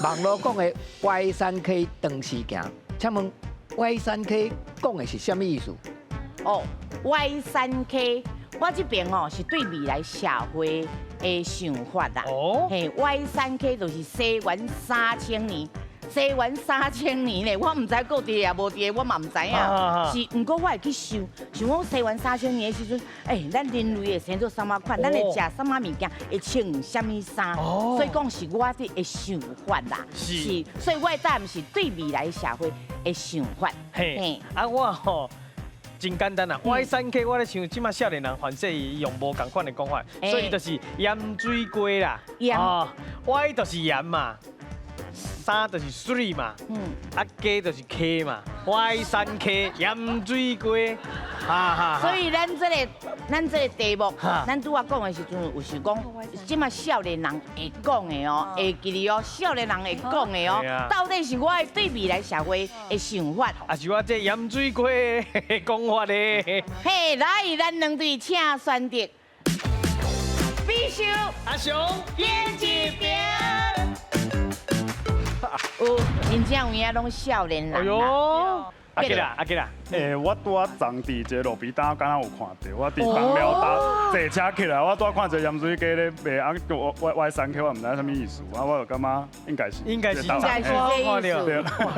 網路講的歪山溪長時行，請問歪山溪講的是啥物意思？哦，歪山溪，我這邊哦是對未來社會的想法啦。嘿，歪山溪就是西元三千年，西元三千年咧，我毋知閣佇也無佇，我嘛毋知影。是，毋過我會去想，想講西元三千年的時陣，咱人類會生做啥物款，咱會食啥物物件，會穿啥物衫，所以講是我的想法啦。是，所以我的答案是對未來社會的想法。嘿，啊我吼。真簡單啦，歪山溪我咧想，這馬少年人凡勢伊用無仝款的講法，所以就是鹽水雞啦。哦，歪就是鹽嘛，山就是水嘛，啊雞就是溪嘛，歪山溪鹽水雞，哈哈。所以咱這個題目，咱拄仔講的時陣有想講，這馬少年人會講的哦，會記得哦，少年人會講的哦，到底是我的對未來社會的想法，還是我這鹽水雞的講法咧？嘿，來，咱兩隊請選擇，必須阿雄演一邊。有真正有影攏少年人。哎喲，阿吉啦，阿吉啦。欸，我拄仔昨佇一個路邊攤，敢若有看著，我佇枋寮搭坐車起來，我拄仔看一個鹽水雞咧賣，啊，叫我歪山溪，我毋知啥物意思，啊，我就感覺應該是，應該是，應該是這意思。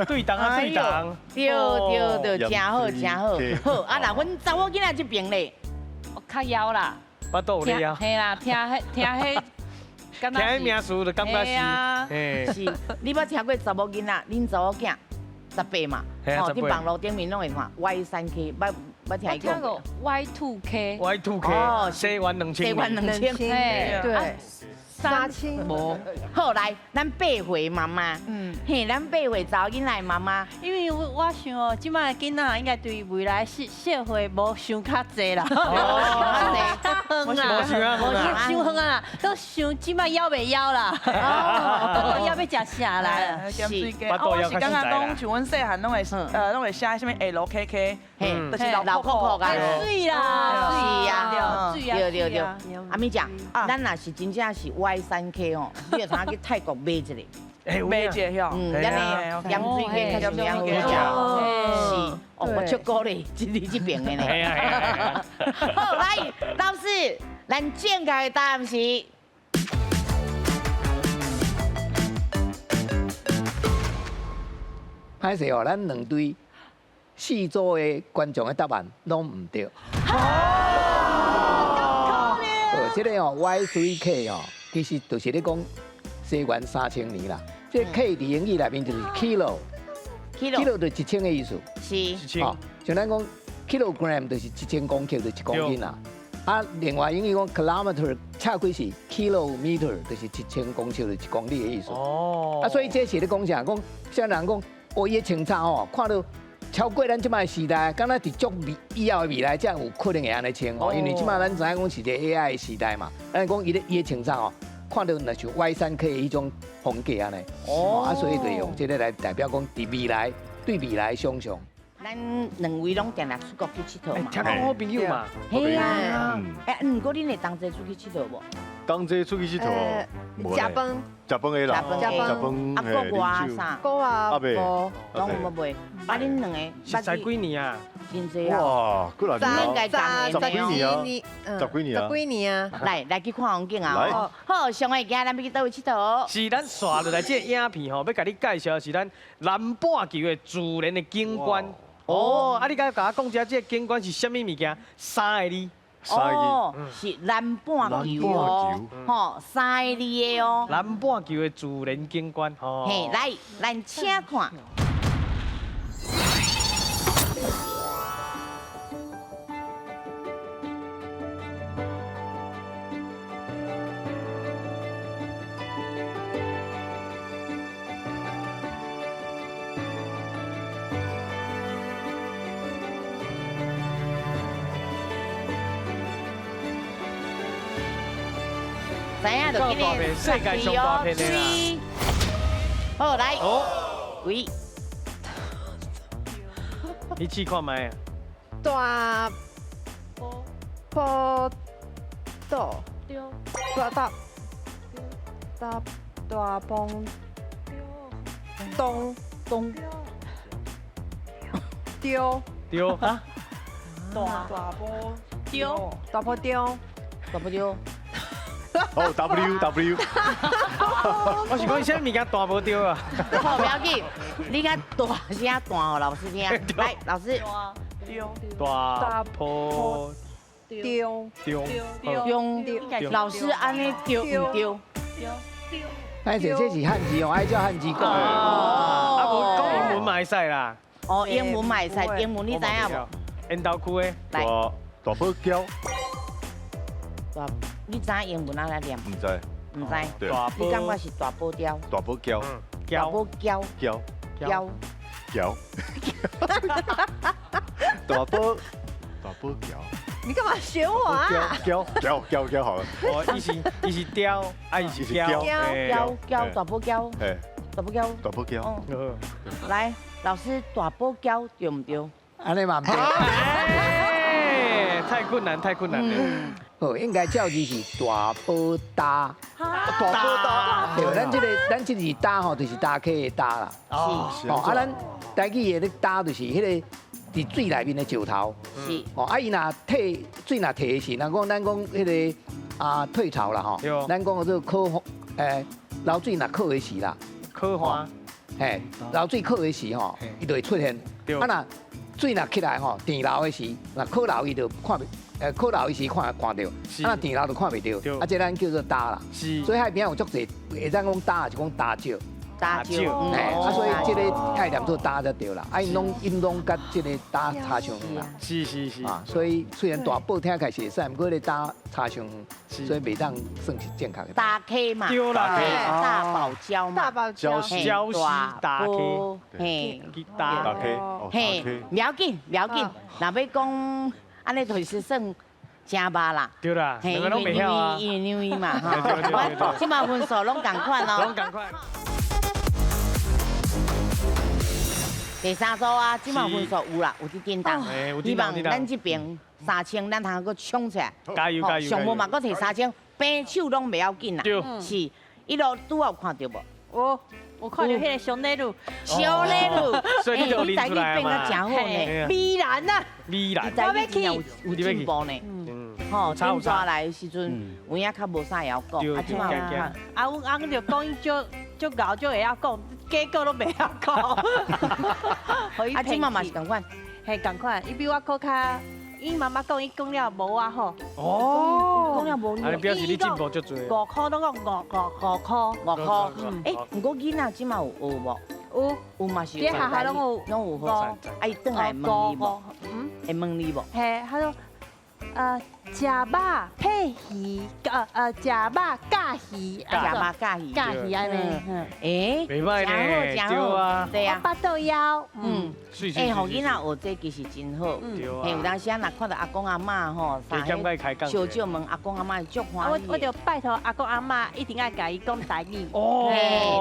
對當啊對當。對對對，真好真好。好，啊，那阮查某囡仔這邊咧，我較枵啦。腹肚有咧枵。嘿啦，聽彼聽彼。聽彼名詞就感覺是，是，你捌聽過查某囡仔，恁查某囝18嘛？吼，佇網路頂面攏會看歪山溪，捌捌聽伊講過。 Y2K。 Y2K。哦，西元兩千。西元兩千。對。三千。無。好來，咱8歲媽媽。嘿，咱8歲查某囡仔的媽媽。因為我想哦，這擺的囡仔應該對未來社會無想較濟啦。無想較濟。無想遠啊，都想這擺枵袂枵啦。枵欲食啥啦？是。我是感覺講，像阮細漢攏會攏會寫啥物 LKK，就是老扣扣啊。水啦，水啊，水啊，對對對。阿咪講，咱若是真正是歪山溪哦，你就通去泰國買一個。買一個遐。嗯，咱的鹽水雞較是較好食。是，哦，我足鼓勵這這邊的呢。好，來，老師，咱正確的答案是。歹勢哦，咱兩隊四組的觀眾的答案攏毋對。哦，這個哦，Y3K 哦，其實就是咧講西元三千年啦。這個 K 佇英語內面就是 kilo，kilo 就一千的意思。是。一千。像咱講 kilogram 就是一千公克，就一公斤啦。啊，另外英語講 kilometer，拆開是 kilometer，就是一千公尺，就一公里的意思。哦。啊，所以這是咧講啥？講像人講，哦，伊的穿插吼，看著超過咱這擺時代，敢若佇足未以後的未來，才有可能會按呢穿吼。因為這擺咱知影講是一個 AI 的時代嘛，咱講伊咧伊的穿插吼，看著若像歪山溪的彼種風格按呢。哦。啊，所以就用這個來代表講，佇未來對未來想象。咱兩位攏定定出國去𨑨迌嘛？聽講好朋友嘛。嘿啊。欸，毋過恁會同齊出去𨑨迌無？同齊出去𨑨迌，無食飯。食飯會啦。食飯。啊，國外啥？國外無。攏無袂。啊，恁兩個熟似幾年啊？真濟啊！哇，幾若年應該十幾年啊？十幾年啊？十幾年啊！來來去看風景啊！好，上個今咱欲去佗位𨑨迌？是咱紲落來這個影片吼，欲共你介紹的是咱南半球的自然的景觀。哦，啊，你敢共我講一下這個景觀是啥物物件？三個字。哦，是南半球哦，吼，三個字的哦。南半球的自然景觀，吼。嘿，來，咱請看。知影就今日世界上大片的啦。好，來，幾？你試看覓啊？大坡島，大大大大風东东丢丢啊，大波丢大波丢，大波丢。哦，W W，我是讲啥物件大无丢啊？好，不要紧，你较大声大哦，老师听。来，老师。丢大波丢丢丢，老师按呢丢毋丢？丢。哎，这是汉字哦，爱照汉字讲。啊，无讲英文嘛会使啦。哦，英文嘛会使，英文你知影无？缘投区的。来。大宝娇。大，你知影英文按怎念？毋知。毋知。你感觉是大宝雕？大宝娇。大宝娇。娇。娇。娇。大宝大宝娇。你干嘛学我啊？娇娇娇娇好了。哦，伊是雕，啊伊是娇。娇娇大宝娇。大宝娇。大宝娇。来，老师，大宝娇对毋对？按呢嘛毋对。太困难，太困难了。哦，应该照字是大宝大。大宝大。对，咱这个是大吼，就是大溪的大啦。是。哦，啊，咱台语的咧大就是彼个伫水内面的石头。是。哦，啊，伊若退水若退的时，若讲咱讲彼个啊退潮啦吼。咱讲这个枯流水若枯的时啦。枯花。嘿，流水枯的时吼，伊就会出现。啊若水若起来吼，澹流的时，若枯流伊就看袂，枯流的时看看著，啊若澹流就看袂著，啊这咱叫做焦啦。是。所以海边有足济会当讲焦，就讲焦石。焦石。嘿，啊所以这个爱念做焦才对啦，啊𪜶拢𪜶拢佮这个焦差伤远啦。是是是。啊，所以虽然大宝听起来是会使，毋过咧焦差伤远，所以袂当算是正确的。大溪嘛。对啦。大堡礁嘛。大堡礁。礁溪大溪。嘿。大溪。嘿，不要紧，不要紧。若欲讲按呢，就是算诚捌啦。对啦，两个拢袂晓啊。因为因为嘛，吼。这马分数拢仝款哦。拢仝款。第三组啊，这马分数有啦，有伫叮当。希望咱这边3000，咱通阁冲出来。加油加油！上无嘛，阁提3000，平手拢袂要紧啦。是，一路拄好有看著无？有，我看著彼个小内路，小内路，所以你就台语变得真好呢。美兰啊，美兰，我欲去，有进步呢。吼，顶抓来的时阵，有影较无啥会晓讲，啊，这马有啊，阮翁就讲伊足足𠢕，足会晓讲，结果拢袂晓讲。啊，这马嘛是仝款，嘿，仝款，伊比我阁较，伊妈妈讲伊讲了无我好。哦，讲了无你。啊，你表示你进步足济。五箍拢讲五五五箍五箍。欸，毋过囡仔这马有学无？有，有嘛是。伫学校拢有，拢有学。啊，伊转来问你无？嗯，会问你无？嘿，他说。食肉配鱼，食肉佮鱼，食肉佮鱼，佮鱼按呢。欸，袂䆀呢，对啊，对啊，腹肚枵，嗯，欸，予囡仔学这其实真好，嘿，有当时啊，若看著阿公阿嬷吼，啥小少问阿公阿嬷足欢喜。我就拜托阿公阿嬷一定爱共伊讲台语。哦，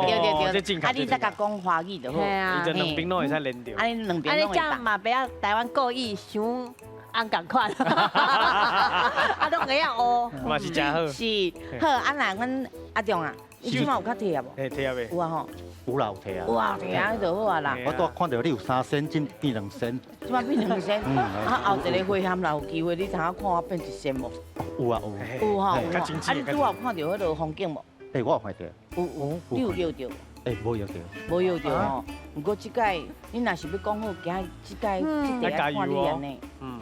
对对对，啊，你再共讲华语就好。伊这两边拢会使连著。啊，你两边拢会。啊，你这样嘛不要台湾国语伤。按仝款，啊，拢会晓学，嘛是真好。是，好，啊，那阮阿中啊，你这马有较提啊无？欸，提啊未？有啊吼。有啦，有提啊。有啊，提啊就好啊啦。我拄看著你有3仙，这变2仙。这马变2仙，啊，后一个回合若有机会，你通看我变1仙无？有啊有。有吼，啊，你拄有看著彼个风景无？欸，我有看著。有有，你有摇著？欸，无摇著。无摇著吼。毋过这届你若是欲讲好，今这届这块看你按呢。嗯。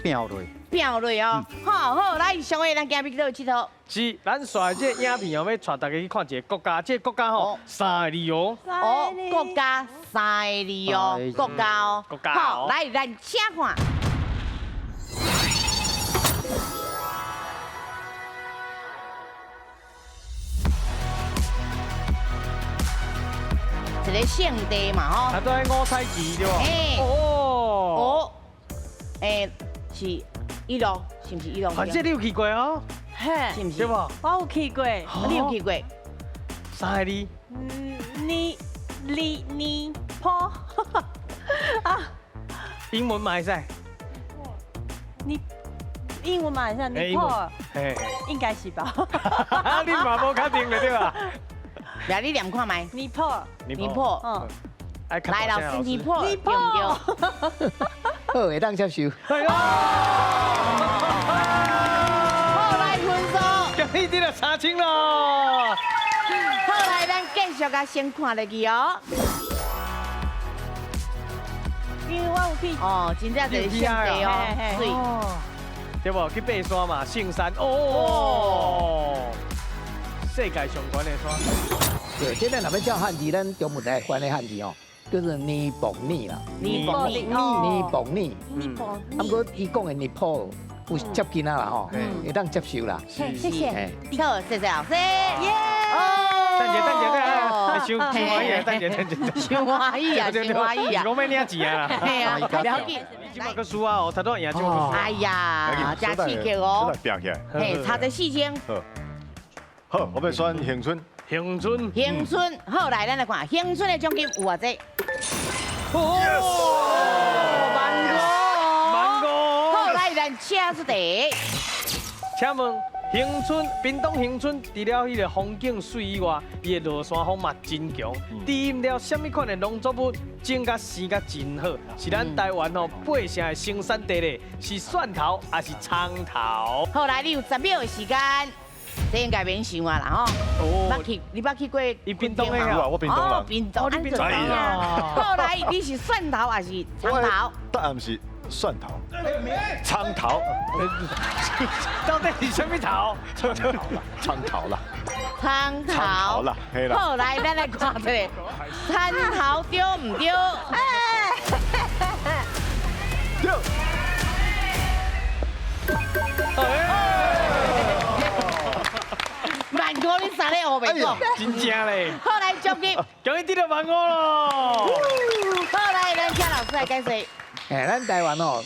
拼落，拼落哦！好好，来，上个咱今日去佗佚佗？是，咱煞这个影片哦，欲带大家去看一个国家，这个国家吼，三个字哦。哦，国家三个字哦，国家哦。国家。好，来，咱请看。一个圣地嘛，吼。啊，对，五彩旗对无？欸。哦。哦。欸，是伊朗，是毋是伊朗？反正你有去过哦，嘿，是毋是？对无？我有去过，你有去过？三个字。你你你坡啊？英文嘛会使。你英文嘛会使？尼泊尔，应该是吧？你嘛无确定的对吧？来，你念看覓。尼泊尔，尼泊尔。嗯，來，老師，尼泊爾對毋對？好，會當接受。好，來分數。恭喜得了3000咯。好，來，咱繼續共先看落去哦。因為我有去。哦，真正就是聖地哦，媠。對無？去爬山嘛，聖山哦，世界上懸的山。對，這咱若欲照漢字，咱中文來翻的漢字哦，叫做尼泊爾啦。尼泊爾。尼泊爾。尼泊爾。啊，毋過伊講的尼泊爾有接近啊啦吼，會當接受啦。謝謝。好，謝謝老師。耶。等下，等下，等下，傷歡喜啊！等下，等下，傷歡喜啊！傷歡喜啊！我欲領錢啊！嘿啊，不要緊。你這擺閣輸啊！哦，頭拄贏這擺閣輸。哎呀，真刺激哦！拼起來。嘿，差這4000。好，好，我欲選恆春。恆春。恆春，好，來，咱來看恆春的獎金有偌濟？哦，15,000。15,000。好，來，咱請出題。請問。恆春，屏東恆春，除了彼个風景媠以外，伊的落山風嘛真強。低了啥物款的農作物種甲生甲真好，是咱台灣吼八成的生產地咧，是蒜頭抑是蔥頭？好，來，你有10秒的時間，這應該免想啊啦吼。哦。捌去，你捌去過？伊屏東的啊，我屏東人。屏東，你屏東啊。好，來，你是蒜頭還是蔥頭？答案是。蒜頭、蔥頭，到底是啥物頭？蔥頭啦，蔥頭啦，嘿啦。好，來，咱來看這個，蔥頭對毋對？對。 15,000，你啥咧烏白講？真正咧。好，來，獎金，恭喜得著15,000咯。好，來，咱請老師來解釋。哎，咱台灣哦，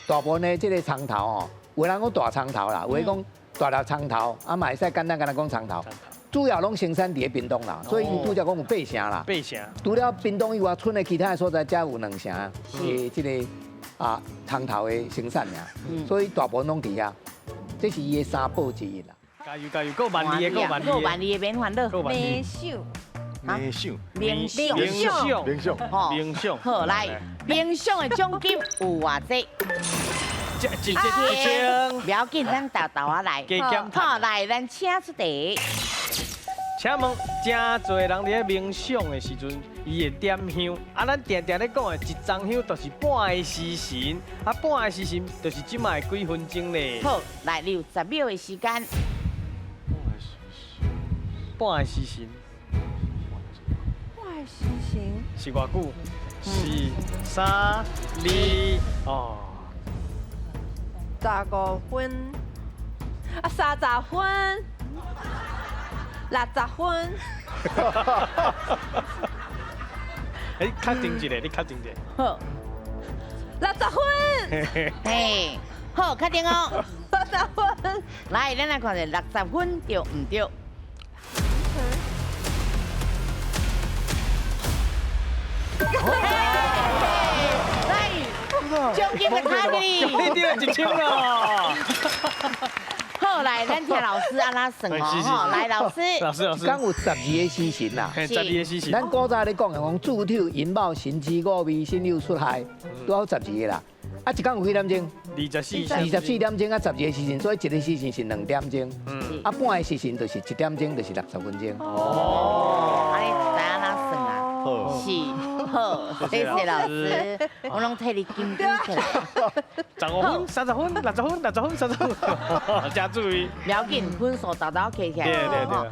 大部分的這個蔥頭哦，有人講大蔥頭啦，有的講大粒蔥頭，啊嘛會使簡單簡單講蔥頭，主要攏生產佇咧屏東啦，所以伊拄才講有八成啦。八成。除了屏東以外，賰的其他的所在才有2成的這個啊蔥頭的生產爾，所以大部分攏佇遐，這是伊的三寶之一啦。加油加油，夠萬二的，夠萬二的，夠萬二的免煩惱。冥想。冥想。冥想。冥想。冥想。冥想。好，來。冥想的獎金有偌濟？一千。不要緊，咱豆豆仔來。好，來，咱請出題。請問，真濟人佇咧冥想的時陣，伊會點香。啊，咱定定咧講的一盅香，就是半個時辰。啊，半個時辰就是這擺幾分鐘咧。好，來，你有10秒的時間。半個時辰。半個時辰。是偌久？4、3、2，哦。15分，啊，30分，60分。哎，確定一下，你確定一下。好。60分。嘿，好，確定哦。60分。來，咱來看下60分對毋對？來，獎金就卡你，你得1000咯。好，來，咱聽老師按怎算哦。來，老師，老師，老師，講有12個時辰啦，12個時辰。咱古早咧講的講，子丑寅卯辰巳午未申酉戌亥，拄好12個啦。啊，一工有幾點鐘？24。24點鐘啊，12個時辰，所以一個時辰是2點鐘。啊，半個時辰就是1點鐘，就是60分鐘。哦，啊，你知按怎算啊？是，好，謝謝老師，我攏替你緊張起來。15分、30分、60分、60分、30分，真注意。不要緊，分數沓沓加起來。對對對。